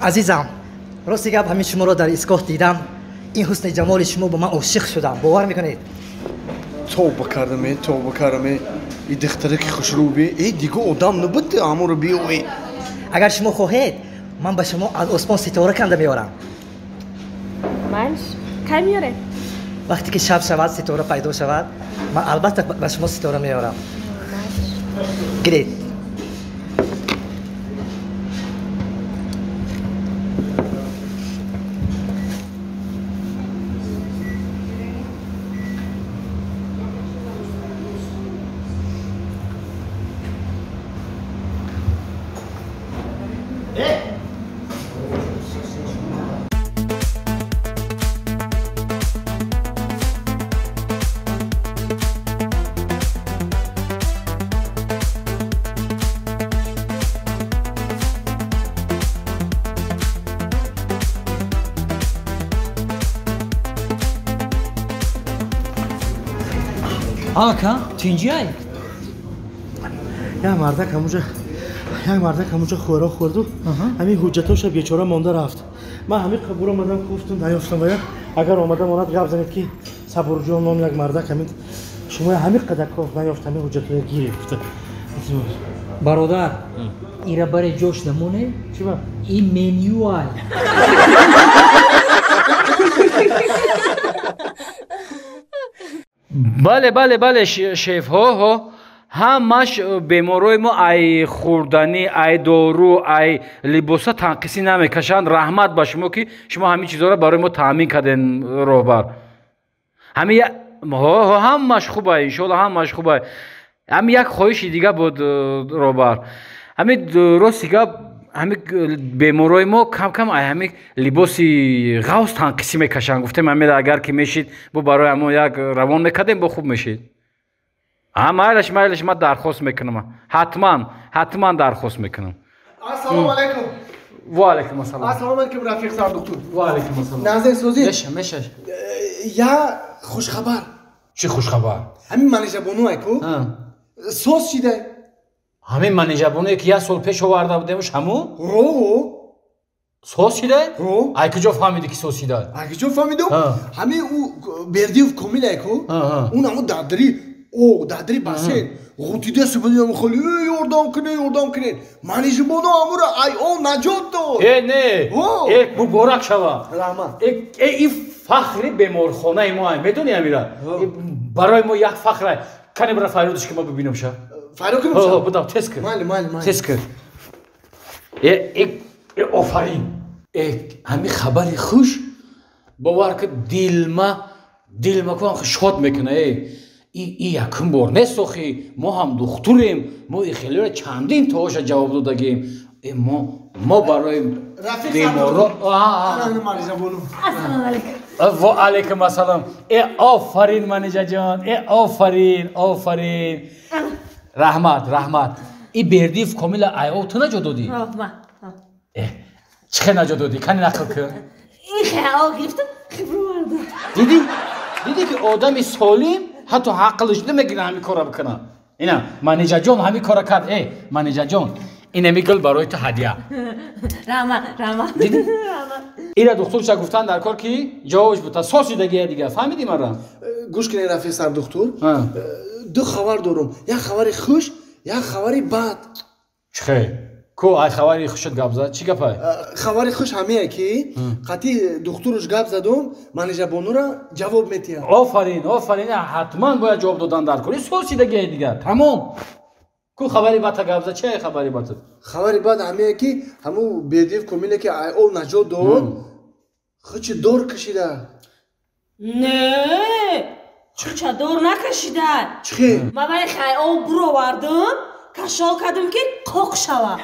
Азизам, рости гап ҳамин шуморо дар истгоҳ дидам. Ин ҳусни ҷамоли шумо ба ман ошиқ шудам. Бовар мекунед? Тавба кардам, тавба кардам. И духтаре ки хушрӯ би, э дига одам набуд аморо биёвӣ. Агар шумо хоҳед, ман ба шумо аз осмон ситора канда меорам. Манш, кай меоред? Вақте ки шаб шавад, ситора пайдо шавад, ман албатта ба шумо ситора меорам. Гиред. Ака, тинҷай? Як мардак ҳамуҷа хӯрок хӯрду, ҳамин ҳуҷҷатоша бечора монда рафт. Ман ҳамин қабур омадам, гуфтум, наёфтам. Вая агар омада монад, гап занед, ки Сабурҷон ном як мардак ҳамин шумо ҳамин қадар коф наёфт, ҳамин ҳуҷҷатоя гирифт гуфта. Бародар, ира баре ҷош намоне? Чӣ ба? Ин менюай. Бале, бале, бале, шеф, ҳо, ҳо, ҳамаш беморои мо ай хӯрданӣ, ай дору, ай либоса танқисӣ намекашанд. Раҳмат ба шумо, ки шумо ҳамин чизҳоро барои мо таъмин кардем, роҳбар. Ҳамин ҳо, ҳо, ҳамаш хубай, иншоалло, ҳамаш хубай. Ҳамин як хоҳиши дига буд, роҳбар. Ҳамин рости гап, ҳамин беморои мо кам кам ай ҳамин либоси ғавз танқисӣ мекашанд. Гуфтем, ҳамин агар ки мешид, бо барои ҳамон як равон мекардем, бо хуб мешид. А, майлаш, майлаш, ман дархост мекунам, ҳатман, ҳатман дархост мекунам. Ассалому алайкум. Ва алайкум ассалом. Ассалому алайкум, рафиқ сардухтур. Ва алайкум ассалом. Назар созӣ. Меша, меша. Я хушхабар. Чӣ хушхабар? Ҳамин манижабону айку соз шида. Ҳамин манижабонуе, ки як сол пеш оварда будемш, ҳамун? Ро. Соз шида? Ро. Ай куҷо фаҳмидӣ, ки соз шида? Ай куҷо фаҳмидум? Ҳамин ӯ Бердиев Комил айку, он ҳамун дадри о дадри бассейн ғутида субадиам холи, ёрдам кунед, ёрдам кунед, манижабону ҳамуро ай о наҷот дод. Э, не, э, муборак шава. Раҳмат. Э, и фахри беморхонаи мо, медони, амира барои мо як фахра. Кане бира, фарёдш ки ма бибинам ша. Фарёд кунам? Будам, тез кун. Майли, майли, майли. Тез кун. Э, э, э, офарин. Э, ҳамин хабари хуш, бовар ки, дилма кун шод мекуна. Э, и якум бор нест охи, мо ҳам духтурем, мо и хелеро чандин тооша ҷавоб додагем. Э, мо барои беморо. Ва алайкум ассалом. Э, офарин, манижаҷон, э, офарин, офарин, раҳмат, раҳмат. И Бердиев Комила айов ту наҷот додӣ? Э, чӣ хел наҷот додӣ? Кани нақл кун. Дидӣ, дидӣ, ки одами солим ҳатто ҳақлш намегира ҳамин корро бикунад. Ина манижаҷон ҳамин корро кард. Э, манижаҷон, инами гул барои ту ҳадя. Раҳмат, раҳмат. Дидӣ, ира духтурша гуфтан дар кор, ки ҷавобш бута сосидагия дига. Фаҳмидӣ мара? Гӯш кунед, рафиқ сардухтур, ду хабар дорум: як хабари хуш, як хабари бад. Чӣ хел? Ку, ай хабари хушат гап зад, чӣ гапай? Хабари хуш ҳамее, ки қатъи духтуруш гап задум, манижабонура ҷавоб метиҳад. Офарин, офарин, ҳатман бояд ҷавоб додан дар кор, сосидагия дига, тамом. Ку, хабари бадта гап зад, чи хабари бад? Хабари бад ҳамее, ки ҳамун Бердиев Комиле, ки ай об наҷот дод, хучи дор кашида. Не, хуча дор накашида. Чӣ хел? Ман вай хай об буровардум, кашол кардум, ки қоқ шава.